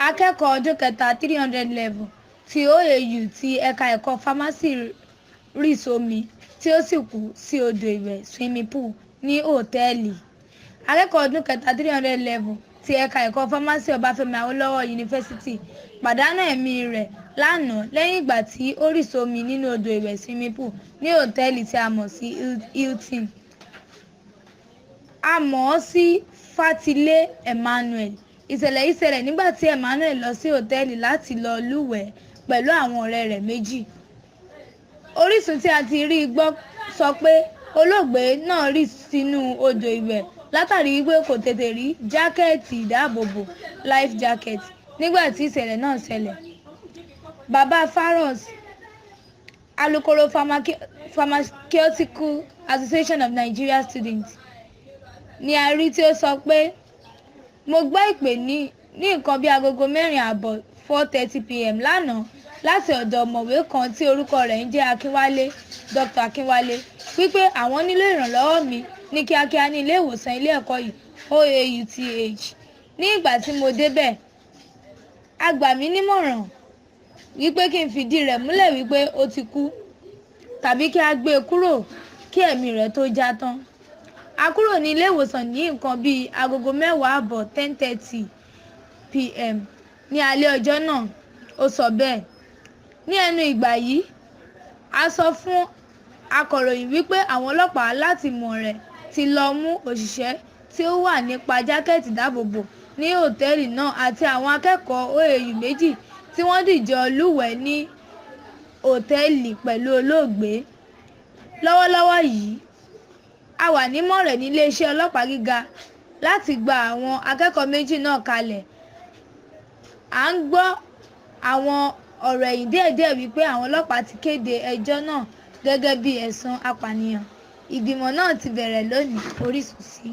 Akẹ́kọ̀ọ́ ọdún kẹta 300 level ti OAU ti ẹ̀ka ẹ̀kọ́ fámásì rì sómi tí ó sì kú sí odò ìwẹ̀ swimming pool ní òtẹ́ẹ̀lì. Akẹ́kọ̀ọ́ ọdún kẹta 300 level ti ẹ̀ka ẹ̀kọ́ fámásì Ọbáfẹ́mi Awólọ́wọ̀ Yunifásitì pàdánù ẹ̀mí rẹ̀ lánàá lẹ́yìn ìgbà tí ó rì sómi nínú odò ìwẹ̀ swimming pool ní òtẹ́ẹ̀lì tí a mọ̀ sí Hilton. A mọ̀ ọ́ sí Fátilé Emmanuel. Ìṣẹ̀lẹ̀ yìí ṣẹlẹ̀ nígbà tí Emmanuel lọ sí òtẹ́ẹ̀lì láti lọ lúwẹ̀ẹ́ pẹ̀lú àwọn ọ̀rẹ́ rẹ̀ méjì. Orísun tí a ti rí gbọ́ sọ pé olóògbé náà rì sínú odò ìwẹ̀ látàrí wípé kò tètè rí jákẹ́ẹ̀tì ìdáàbòbò life jacket nígbà tí ìṣẹ̀lẹ̀ náà ṣẹlẹ̀. Bàbá Faros, alukoro Pharmaceutical Association of Nigeria Students, ni a rí tí ó sọ pé, "Mo gbọ́ ìpè ní nǹkan bí agogo 4:30 4:30 p.m. lánàá láti ọ̀dọ̀ ọ̀mọ̀wé kan tí orúkọ rẹ̀ ń jẹ́ Akínwálé, Dr. Akínwálé, wípé àwọn nílò ìrànlọ́wọ́ mi ní kíákíá ní ilé ìwòsàn ilé ẹ̀kọ́ yìí, OAUTH. Ní ìgbà tí mo débẹ̀, a gbà mí nímọ̀ràn wípé kí n fìdí rẹ̀ múlẹ̀ wípé ó ti kú tàbí kí a gbé e kúrò kí ẹ̀mí rẹ̀ tó já tán. A kúrò ní ilé ìwòsàn ní nǹkan bíi agogo 10:30 10:30 p.m. ní alẹ́ ọjọ́ náà," ó sọ bẹ́ẹ̀. Ní ẹnu ìgbà yìí, a sọ fún akọ̀ròyìn wípé àwọn ọlọ́pàá láti Mọ̀rẹ̀ ti lọ mú òṣìṣẹ́ tí ó wà nípa jákẹ́ẹ̀tì ìdáàbòbò ní òtẹ́ẹ̀lì náà àti àwọn akẹ́kọ̀ọ́ OAU méjì tí wọ́n dìjọ lúwẹ̀ẹ́ ní òtẹ́ẹ̀lì pẹ̀lú olóògbé. "Lọ́wọ́lọ́wọ́ yìí, a wà ní Mọ̀rẹ̀ níléeṣẹ́ ọlọ́pàá gíga láti gba àwọn akẹ́kọ̀ọ́ méjì náà kalẹ̀. À ń gbọ́ àwọn ọ̀rọ̀ ẹ̀yìn díẹ̀díẹ̀ wípé àwọn ọlọ́pàá ti kéde ẹjọ́ náà gẹ́gẹ́ bí ẹ̀sùn apànìyàn. Ìgbìmọ̀ náà ti bẹ̀rẹ̀ lónìí." Orísun sí.